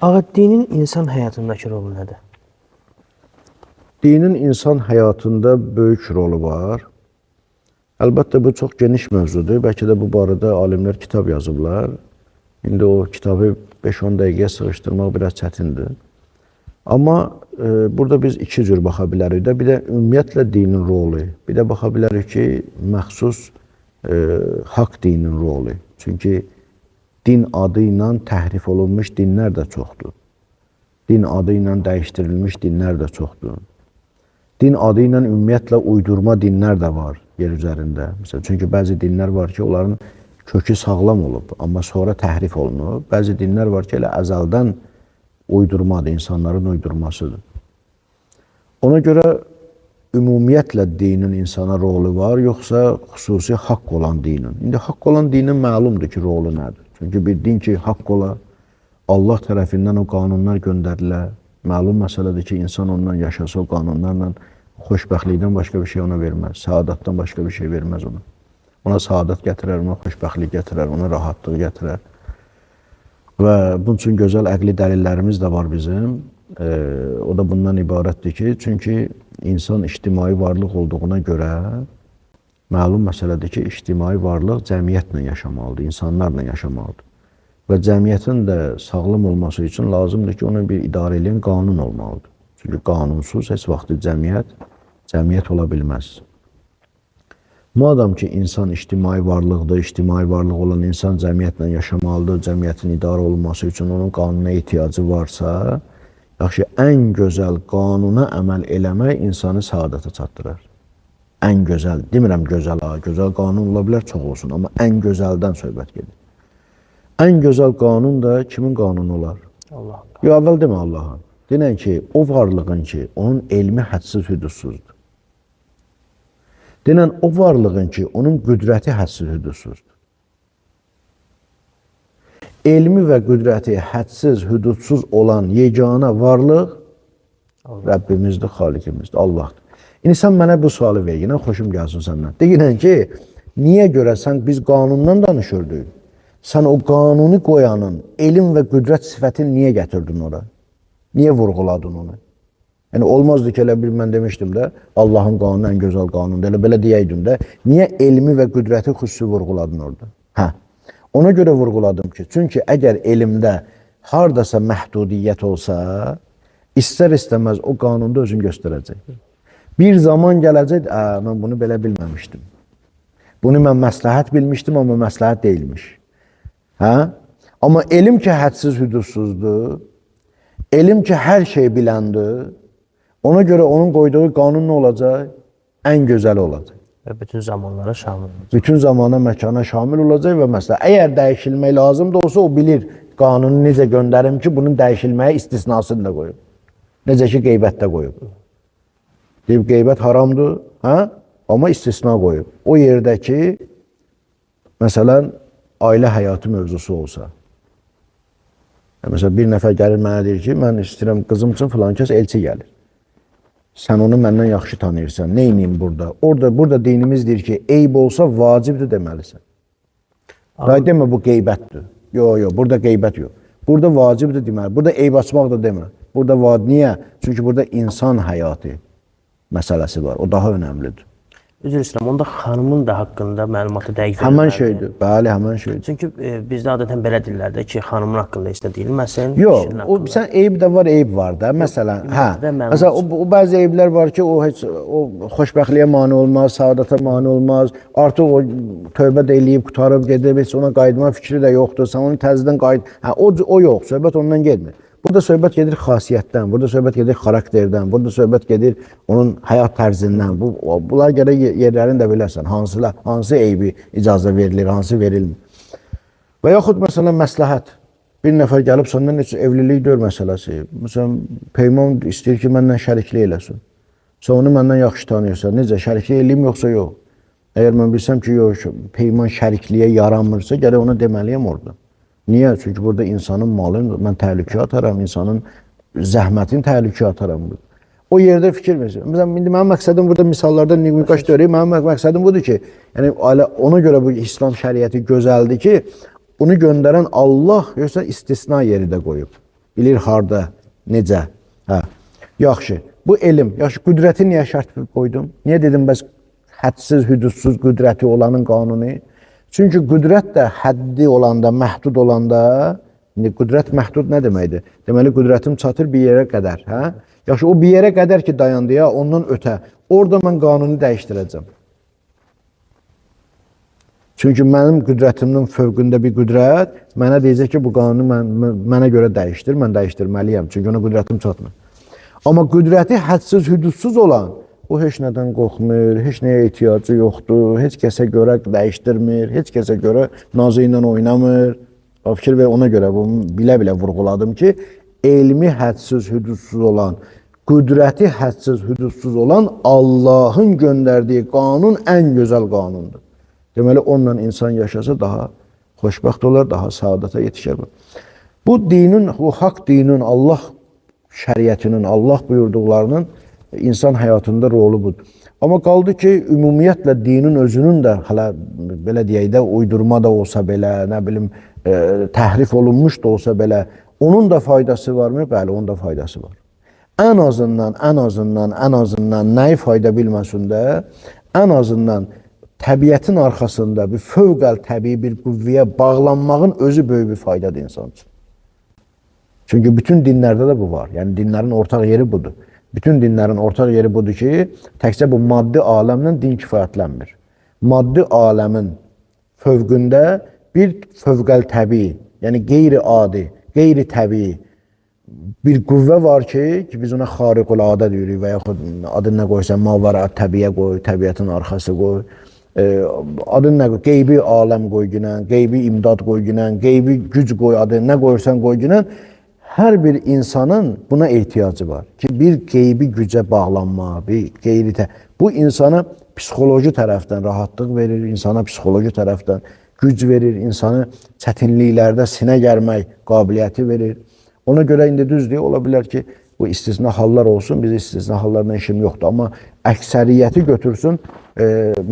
Ağa, dinin insan həyatındakı rolu nədir? Dinin insan həyatında böyük rolu var. Əlbəttə bu çox geniş mövzudur. Bəlkə də bu barədə alimlər kitab yazıblar. İndi o kitabı 5-10 dəqiqəyə sığışdırmaq biraz çətindir. Amma burada biz iki cür baxa bilərik də. Bir də ümumiyyətlə dinin rolu, bir də baxa bilərik ki, məxsus haqq dinin rolu. Çünki din adı ilə təhrif olunmuş dinlər də çoxdur. Din adı ilə dəyişdirilmiş dinlər də çoxdur. Din adı ilə ümumiyyətlə uydurma dinlər də var yer üzərində. Məsələn, çünki bəzi dinlər var ki, onların kökü sağlam olub, amma sonra təhrif olunub. Bəzi dinlər var ki, elə əzəldən uydurmadır, insanların uydurmasıdır. Ona görə ümumiyyətlə dinin insana rolu var, yoxsa xüsusi haqq olan dinin? İndi haqq olan dinin məlumdur ki, rolu nədir? Çünki bir din ki, haqq ola, Allah tərəfindən o qanunlar göndərilə, məlum məsələdir ki, insan ondan yaşasa o qanunlarla xoşbəxtlikdən başqa bir şey ona verməz, səadətdən başqa bir şey verməz ona. Ona səadət gətirər, ona xoşbəxtlik gətirər, ona rahatlıq gətirər. Və bunun üçün gözəl əqli dəlillərimiz də var bizim. O da bundan ibarətdir ki, çünki insan ictimai varlıq olduğuna görə məlum məsələdir ki, ictimai varlıq cəmiyyətlə yaşamalıdır, insanlarla yaşamalıdır. Və cəmiyyətin də sağlam olması üçün lazımdır ki, ona bir idarə eləyən qanun olmalıdır. Çünki qanunsuz heç vaxt cəmiyyət ola bilməz. Madam ki, insan ictimai varlıqdır, ictimai varlıq olan insan cəmiyyətlə yaşamalıdır, cəmiyyətin idarə olunması üçün onun qanuna ehtiyacı varsa, yaxşı, ən gözəl qanuna əməl eləmək insanı səadətə çatdırar. Ən gözəl, demirəm gözəl, ha, gözəl qanun ola bilər çox olsun, amma ən gözəldən söhbət gedir. Ən gözəl qanun da kimin qanunu olar? Allahın. Yox, əvvəl demə Allahın. Denən ki, o varlığın ki, onun elmi hədsiz hüdudsuzdur. Denən o varlığın ki, onun qüdrəti hədsiz hüdudsuzdur. Elmi və qüdrəti hədsiz, hüdudsuz olan yeganə varlıq Rəbbimizdir, Xaliqimizdir, Allahdır. İndi sən mənə bu sualı ver, yenə xoşum gəlsin səndən. Deyirən ki, niyə görə sən biz qanundan danışırdıq? Sən o qanunu qoyanın elm və qüdrət sifətini niyə gətirdin ora? Niyə vurğuladın onu? Yəni olmazdı ki, elə bir mən demişdim də, Allahın qanunu ən gözəl qanundur. Elə belə deyəydim də. Niyə elmi və qüdrəti xüsusi vurğuladın orada? Hə. Ona görə vurğuladım ki, çünki əgər elmdə hardasa məhdudiyyət olsa, istər-istəməz o qanunda özünü göstərəcək. Bir zaman gələcək, mən bunu belə bilməmişdim. Bunu mən məsləhət bilmişdim, amma məsləhət deyilmiş. Hə? Amma elm ki hədsiz hüdudsuzdur, elm ki hər şey biləndir, ona görə onun qoyduğu qanun nə olacaq? Ən gözəli olacaq. Və bütün zamanlara şamil olacaq. Bütün zamana, məkana şamil olacaq və məsələn, əgər dəyişilmək lazım da olsa, o bilir qanunu necə göndərim ki, bunun dəyişilməyə istisnasını da qoyub. Necə ki, qeybətdə qoyub. Deyib, qeybət haramdır, hə? Amma istisna qoyub. O yerdəki, məsələn, ailə həyatı mövzusu olsa. Yəni, məsələn, bir nəfər gəlir mənə deyir ki, mən istəyirəm qızım üçün filan kəs elçi gəlir. Sən onu məndən yaxşı tanıyırsan. Nə edeyim burada? Orada, burada dinimiz deyir ki, eyb olsa vacibdir deməlisən. Day demə bu qeybətdir. Yox, yox, burada qeybət yox. Burada vacibdir deməli. Burada eyb açmaq da demə. Burada niyə? Çünki burada insan həyatı məsələsi var. O daha önəmlidir. Üzr istəyirəm, onda xanımın da haqqında məlumatı dəqiq Həmən şeydir. Bəli, həmən şeydir. Çünki bizdə adətən belə deyirlər də ki, xanımın haqqında heç nə deyilməsin. Yox, o sən eyb də var, eyb var da. Məsələn, hə. Məsələn, o bəzi eyblər var ki, o heç o xoşbəxtliyə mane olmaz, səadətə mane olmaz. Artıq o tövbə də eləyib, qurtarıb gedib, heç ona qayıtma fikri də yoxdur. Sən onu təzədən qayıt. Hə, o yox, söhbət ondan getmir. Burada söhbət gedir xasiyyətdən, burada söhbət gedir xarakterdən, burada söhbət gedir onun həyat tərzindən. Bunlar gərək yerlərini də biləsən, hansı eybi icazə verilir, hansı verilmir. Və yaxud məsələn məsləhət. Bir nəfər gəlib səndən heç evlilik deyil məsələsi. Məsələn, Peyman istəyir ki, məndən şəriklik eləsin. Sən onu məndən yaxşı tanıyırsan. Necə, şəriklik eləyim yoxsa yox? Əgər mən bilsəm ki, yox, Peyman şərikliyə yaranmırsa, gərək ona deməliyəm orada. Niyə? Çünki burada insanın malını mən təhlükəyə ataram, insanın zəhmətini təhlükəyə ataram. O yerdə fikir versin. Məsələn, indi mənim məqsədim burada misallarda nüqaş deyil. Mənim məqsədim budur ki, yəni ona görə bu İslam şəriəti gözəldir ki, bunu göndərən Allah yoxsa istisna yeri də qoyub. Bilir harda, necə. Hə. Yaxşı. Bu elm, yaxşı, qüdrəti niyə şərt qoydum? Niyə dedim bəs hədsiz, hüdudsuz qüdrəti olanın qanunu? Çünki qüdrət də həddi olanda, məhdud olanda, indi qüdrət məhdud nə deməkdir? Deməli qüdrətim çatır bir yerə qədər, hə? Yaxşı, o bir yerə qədər ki dayandı ya, ondan ötə. Orada mən qanunu dəyişdirəcəm. Çünki mənim qüdrətimin fövqündə bir qüdrət mənə deyəcək ki, bu qanunu mənə görə dəyişdir, mən dəyişdirməliyəm. Çünki ona qüdrətim çatmır. Amma qüdrəti hədsiz, hüdudsuz olan, o heç nədən qorxmur, heç nəyə ehtiyacı yoxdur, heç kəsə görə dəyişdirmir, heç kəsə görə nazı ilə oynamır. Fikir ver, ona görə bunu bilə-bilə vurğuladım ki, elmi hədsiz, hüdudsuz olan, qüdrəti hədsiz, hüdudsuz olan Allahın göndərdiyi qanun ən gözəl qanundur. Deməli, onunla insan yaşasa daha xoşbəxt olar, daha saadata yetişər. Bu dinin, bu haqq dinin, Allah şəriətinin, Allah buyurduqlarının insan həyatında rolu budur. Amma qaldı ki, ümumiyyətlə dinin özünün də hələ belə deyək də uydurma da olsa belə, nə bilim, təhrif olunmuş da olsa belə, onun da faydası varmı? Bəli, onun da faydası var. Ən azından, ən azından, ən azından nəyi fayda bilməsin də, ən azından təbiətin arxasında bir fövqəl təbii bir qüvvəyə bağlanmağın özü böyük bir faydadır insan üçün. Çünki bütün dinlərdə də bu var. Yəni dinlərin ortaq yeri budur. Bütün dinlərin ortaq yeri budur ki, təkcə bu maddi aləmlə din kifayətlənmir. Maddi aləmin fövqündə bir fövqəl təbii, yəni qeyri-adi, qeyri-təbii bir qüvvə var ki biz ona xariqüladə deyirik və yaxud adını nə qoysan, mavara təbiyə qoy, təbiətin arxası qoy. Adını nə qoy, qeybi aləm qoy ginən, qeybi imdad qoy ginən, qeybi güc qoy, adını nə qoyursan qoy ginən. Hər bir insanın buna ehtiyacı var ki, bir qeybi gücə bağlanma, bir qeyri bu insana psixoloji tərəfdən rahatlıq verir, insana psixoloji tərəfdən güc verir, insanı çətinliklərdə sinə gərmək qabiliyyəti verir. Ona görə indi düzdür, ola bilər ki, bu istisna hallar olsun, biz istisna hallarla işim yoxdur, amma əksəriyyəti götürsün,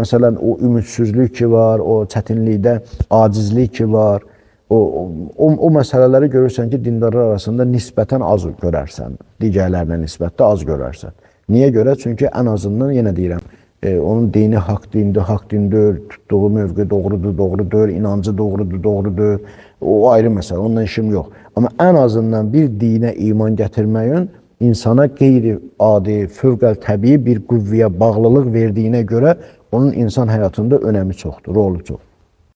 məsələn, o ümidsizlik ki var, o çətinlikdə acizlik ki var, o məsələləri görürsən ki, dindarlar arasında nisbətən az görərsən, digərlərinə nisbətdə az görərsən. Niyə görə? Çünki ən azından, yenə deyirəm, onun dini haqq dindir, haqq dindir, tutduğu mövqe doğrudur, doğru deyil, inancı doğrudur, doğru deyil. O ayrı məsələ, onunla işim yox. Amma ən azından bir dinə iman gətirməyin insana qeyri-adi, fövqəl təbii bir qüvvəyə bağlılıq verdiyinə görə onun insan həyatında önəmi çoxdur, rolu çoxdur.